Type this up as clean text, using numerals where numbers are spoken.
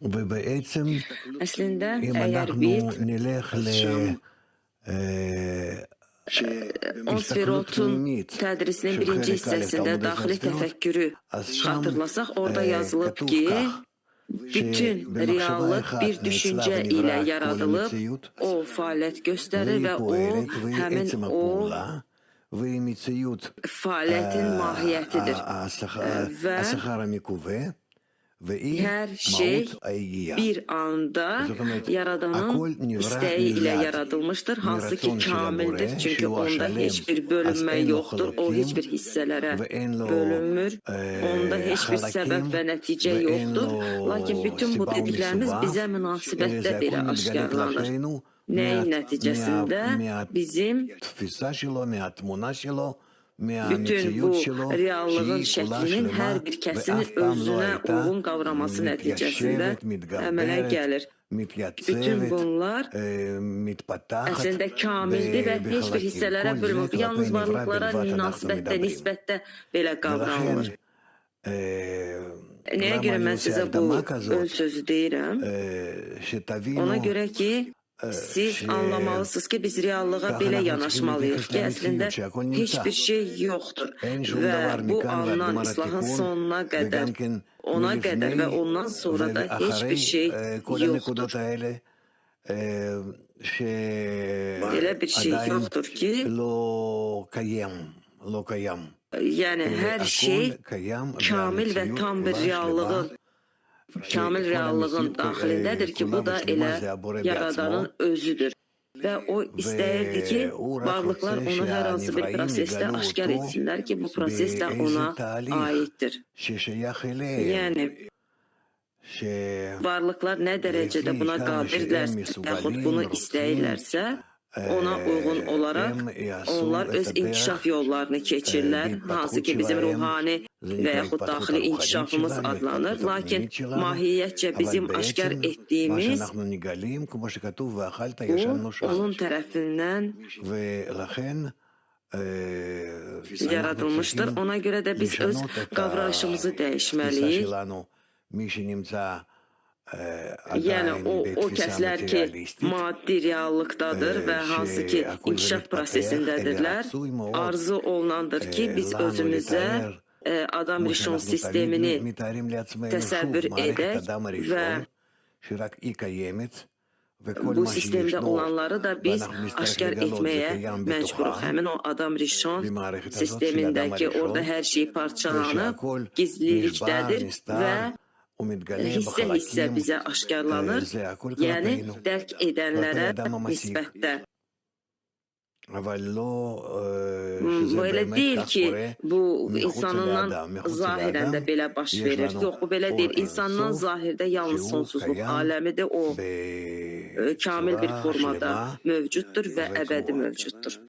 Əslində, əgər biz 10 Sfirotun tədrisinin birinci hissəsində daxili təfəkkürü xatırlasaq, orada yazılıb ki, bütün reallıq bir düşüncə ilə yaradılıb, o fəaliyyət göstərir və o, həmin o fəaliyyətin mahiyyətidir. Və hər şey bir anda Yaradanın istəyi ilə yaradılmışdır, hansı ki kamildir, çünki onda heç bir bölünmə yoxdur, o heç bir hissələrə bölünmür, onda heç bir səbəb və nəticə yoxdur. Lakin bütün bu dediklərimiz bizə münasibətdə belə aşkarlanır. Nəyin nəticəsində bizim bütün bu reallığın şəklinin hər bir kəsin özünə uyğun qavraması nəticəsində əmələ gəlir. Bütün bunlar əslində kamildir və heç bir hissələrə bölünmür. Yalnız varlıqlara münasibətdə, nisbətdə belə qavranılır. Nəyə görə mən sizə bu ön sözü deyirəm? Ona görə ki, siz anlamalısınız ki, biz reallığa belə yanaşmalıyıq ki, əslində heç bir şey yoxdur və bu andan islahın sonuna qədər, ona qədər və ondan sonra da heç bir şey yoxdur. Elə bir şey yoxdur ki, yəni hər şey kamil və tam bir reallığın, kamil reallığın daxilindədir ki, bu da elə Yaradanın özüdür. Və o istəyirdi ki, varlıqlar onu hər hansı bir prosesdə aşkar etsinlər ki, bu proses də ona aiddir. Yəni, varlıqlar nə dərəcədə buna qadirlərsə, yaxud bunu istəyirlərsə, ona uyğun olaraq onlar öz inkişaf yollarını keçirlər, hansı ki bizim ruhani və yaxud daxili inkişafımız adlanır. Lakin mahiyyətcə bizim aşkar etdiyimiz bu, onun tərəfindən yaradılmışdır. Ona görə də biz öz qavrayışımızı dəyişməliyik. Yəni o kəslər ki, maddi reallıqdadır və hansı ki, inkişaf prosesindədirlər, arzu olunandır ki, biz özümüzə Adam Rishon sistemini təsəvvür edək və bu sistemdə olanları da biz aşkar etməyə məcburuq. Həmin o Adam Rishon sistemindəki orada hər şey parçalanıb, gizlilikdədir və hissə-hissə bizə aşkarlanır, yəni dərk edənlərə nisbətdə. Bu elə deyil ki, bu insanından zahirən də belə baş verir. Yox, bu belə deyil. İnsandan zahirdə yalnız sonsuzluq aləmidir. O, kamil bir formada mövcuddur və əbədi mövcuddur.